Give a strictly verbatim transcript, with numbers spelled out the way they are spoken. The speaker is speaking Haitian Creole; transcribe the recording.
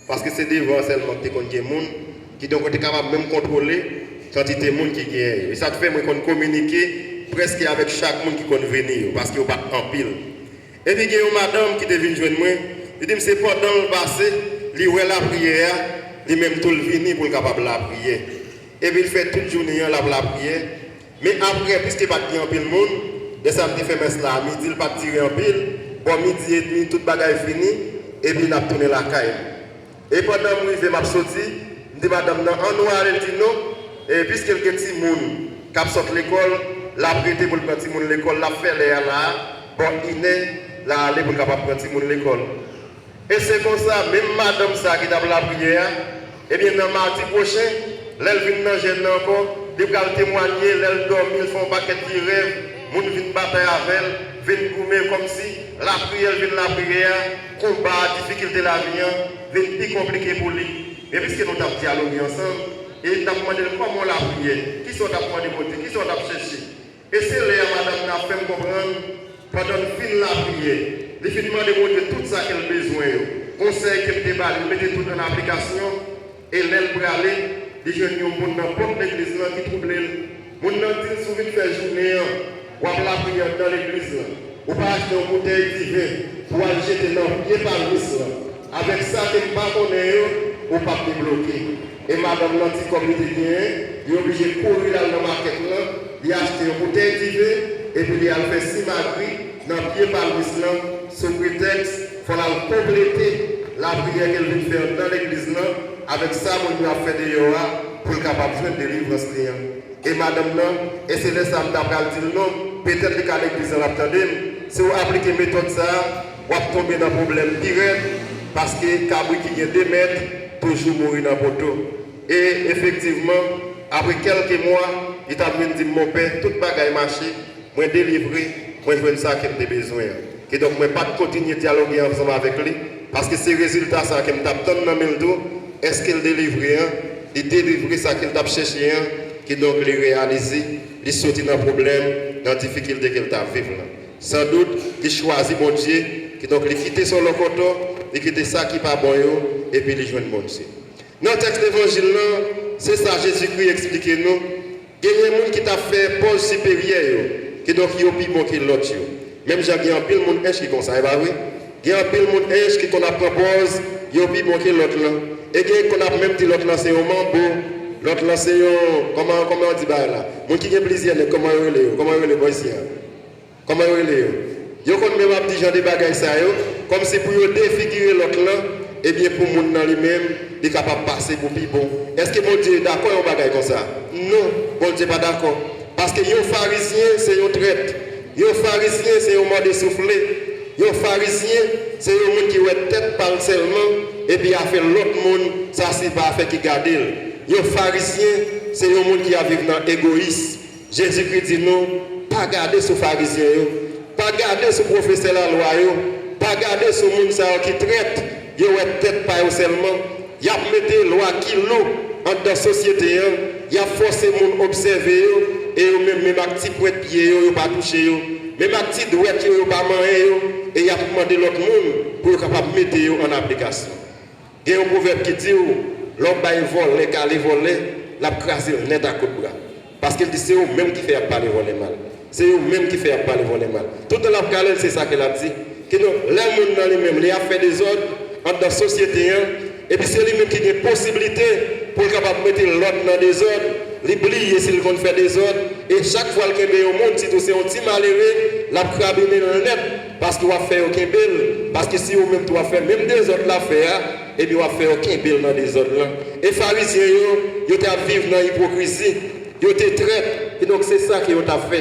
Paske se devan an sèlman ki te konn gen moun, kidonk yo te kapab menm kontwole kantite moun ki genyen yo. E sa k fè mwen konn kominike prèske avèk chak moun ki konn vini yo, paske yo pa t anpil. Epi gen yon madanm ki te vin jwenn mwen, li di m se pandan l pase, li wè lapriyè a, li menm tou l vini pou l kapab lapriyè. Epi l fè tout jounen an l ap lapriyè. Men apre, piske pa t gen anpil moun, lè sa m te fè mès la a midi, l pa t dire anpil, bò midi edmi, tout bagay fini, epi n ap tounen lakay nou. E pandan m rive, m ap soti, m di madanm nan, ann nou ale, l di non. E piske l gen timoun k ap sot lekòl, l ap rete pou l pran timoun lekòl, l ap fè lè a la a, bò inè, l ale pou l kapab pran timoun lekòl. E se konsa, menm madanm sa a ki t ap lapriyè a, ebyen, nan madi pwochen, lè l vin nan jèn nan ankò, li pral temwanye, lè l dòmi, l fè yon pakèt vye rèv, moun vin batay avè l, vin goumen, kòmsi lapriyè l vin lapriyè a, konba a, difikilte lavi an, vin pi konplike pou li. Men piske nou t ap dyaloge ansanm, e m t ap mande l kòman w lapriyè, kisa w t ap mande Bondye, kisa w t ap chèche. E se lè a madanm nan ap fè m konprann, pandan l fin lapriyè, li fin mande Bondye tout sa ke l bezwen yo, konsèy ke m te ba li, li mete tout an aplikasyon, e lè l prale, li jwenn yon moun nan pòt legliz lan ki twouble l. Moun nan di l, si w vin fè jounen an, w ap lapriyè anndan legliz lan, ou pa achte yon boutèy diven pou w al jete nan pye palmis lan, avèk sa ke m pa konnen yo, ou p ap debloke. E madanm nan ti kòb li te genyen, li oblije kouri l al nan makèt lan, li achte yon boutèy diven, epi li al fè simagri nan pye palmis lan, sou pretèks fò l al konplete lapriyè ke l vin fè anndan legliz lan, avèk sa moun yo ap fè deyò a, pou l kapab jwenn delivrans li an. E madanm nan, e se lè sa a m ta pral di l non, petèt li ka legliz lan, l ap tande m. Si w aplike metòd sa a, w ap tonbe nan pwoblèm pi rèd, paske kabrit ki gen de mèt toujou mouri nan poto. E efektivman, apre kèlke mwa, li t ap vin di m, monpè, tout bagay mache, mwen delivre, mwen jwenn sa ke m te bezwen an. Kidonk, mwen pa t kontinye dyaloge ansanm avèk li, paske se rezilta sa a ke m t ap tann nan men l tou. Èske l delivre an? Li delivre sa ke l t ap chèche an, kidonk li reyalize, li soti nan pwoblèm, nan difikilte ke l t ap viv lan. Sandout, li chwazi Bondye, kidonk li kite sòlòkòtò, li kite sa ki pa bon yo, epi li jwenn Bondye. Nan tèks levanjil lan, se sa Jezikri eksplike nou, genyen moun ki t ap fè pòz siperyè yo, kidonk yo pi bon ke lòt yo. Menm jan gen anpil moun ench ki konsa, e pa vre? Gen anpil moun ench ki konn ap pran pòz yo pi bon ke lòt lan. E gen ki konn ap menm di lòt lan se yon manbo, lòt lan se yon, kòman, kòman yo di bagay la? Moun ki gen plizyè nèg, kòman yo rele yo? Kòman yo rele bò isi a? Kòman yo rele yo? Yo konn menm ap di jan de bagay sa yo, kòmsi pou yo defigire lòt lan, ebyen pou moun nan li menm, li kapab pase pou pi bon. Èske Bondye dakò yon bagay konsa? Non, Bondye pa dakò. Paske yon farizyen se yon trèt. Yon farizyen se yon mòde soufle. Yon farizyen se yon moun ki wè tèt pa l sèlman, epi afè lòt moun, sa se pa afè ki gade l. Yon farizyen se yon moun ki ap viv nan egoyis. Jezikri di nou, pa gade sou farizyen yo, pa gade sou pwofesè lalwa yo, pa gade sou moun sa yo ki trèt, yo wè tèt pa yo sèlman, y ap mete lwa ki lou anndan sosyete an, y ap fòse moun obsève yo, e yo menm, menm ak ti pwent pye yo, yo pa touche yo, menm ak ti dwèt yo, yo pa manyen yo, e y ap mande lòt moun pou yo kapab mete yo an aplikasyon. Gen yon pwovèb ki di w, lè w bay vòlè kale vòlè, l ap kraze l nèt ak kout bra. Paske l di se yo menm ki fè y ap pale vòlè mal. Se yo menm ki fè y ap pale vòlè mal. Toutan l ap kale l, se sa ke l ap di. Kidonk, lè moun nan li menm, li ap fè dezòd anndan sosyete an, epi se li menm ki gen posiblite pou l kapab mete lòt nan dezòd, li bliye si l konn fè dezòd, e chak fwa l kenbe yon moun, sitou se yon ti malere, l ap krabinen l nèt, paske w ap fè yo kenbe l, paske si ou menm tou w ap fè menm dezòd l ap fè a, ebyen w ap fè yo kenbe l nan dezòd lan. E Farizyen yo, yo te ap viv nan ipokrizi, yo te trèt, kidonk se sa ke yo t ap fè.